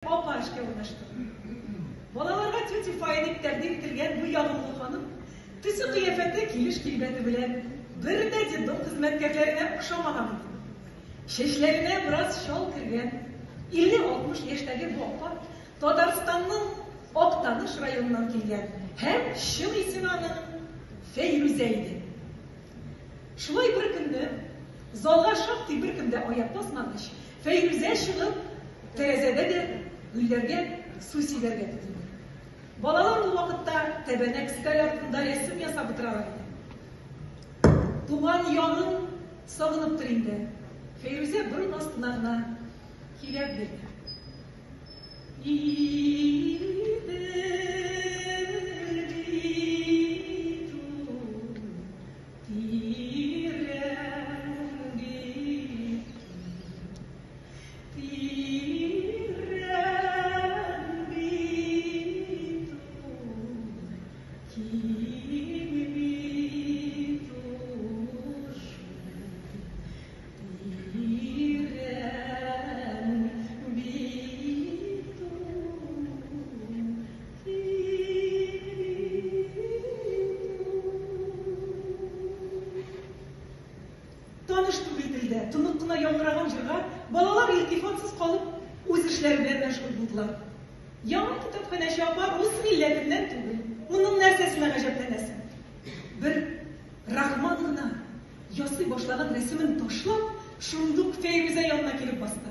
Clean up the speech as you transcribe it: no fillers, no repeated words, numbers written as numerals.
Апа эшкә урнашты. Балаларга тетя Фая дип тәкъдим ителгән бу ягымлы ханым төсе-кыяфәте, килеш-килбәте белән бер дә детдом хезмәткәрләренә охшамаган иде. Чәчләренә бераз чал кергән, 50-60 яшьтәге бу апа Татарстанның Актаныш районыннан килгән һәм чын исеме аның Фәйрүзә иде. Шулай бер көнне, залга шактый беркем дә аяк басмагач, Фәйрүзә чыгып, тәрәзәдә дә гөлләргә су сибәргә тотынды. Балалар ул вакытта тәбәнәк өстәл артында рәсем ясап утыралар иде. Туган ягын сагыныптыр инде, Фәйрүзә борын астына гына көйләп бирде. Идел бит ул, тирән бит ул, тирән бит ул, киң бит ул шул. Тирән бит ул, киң бит ул. Таныш түгел телдә тонык кына яңгыраган җырга балалар илтифатсыз калып, үз эшләре белән мәшгуль булдылар. Яңа китапханәче апа рус милләтеннән түгел, моның нәрсәсенә гаҗәпләнәсең? Бер Рахман гына ясый башлаган рәсемен ташлап, шундук Фәйрүзә янына килеп басты.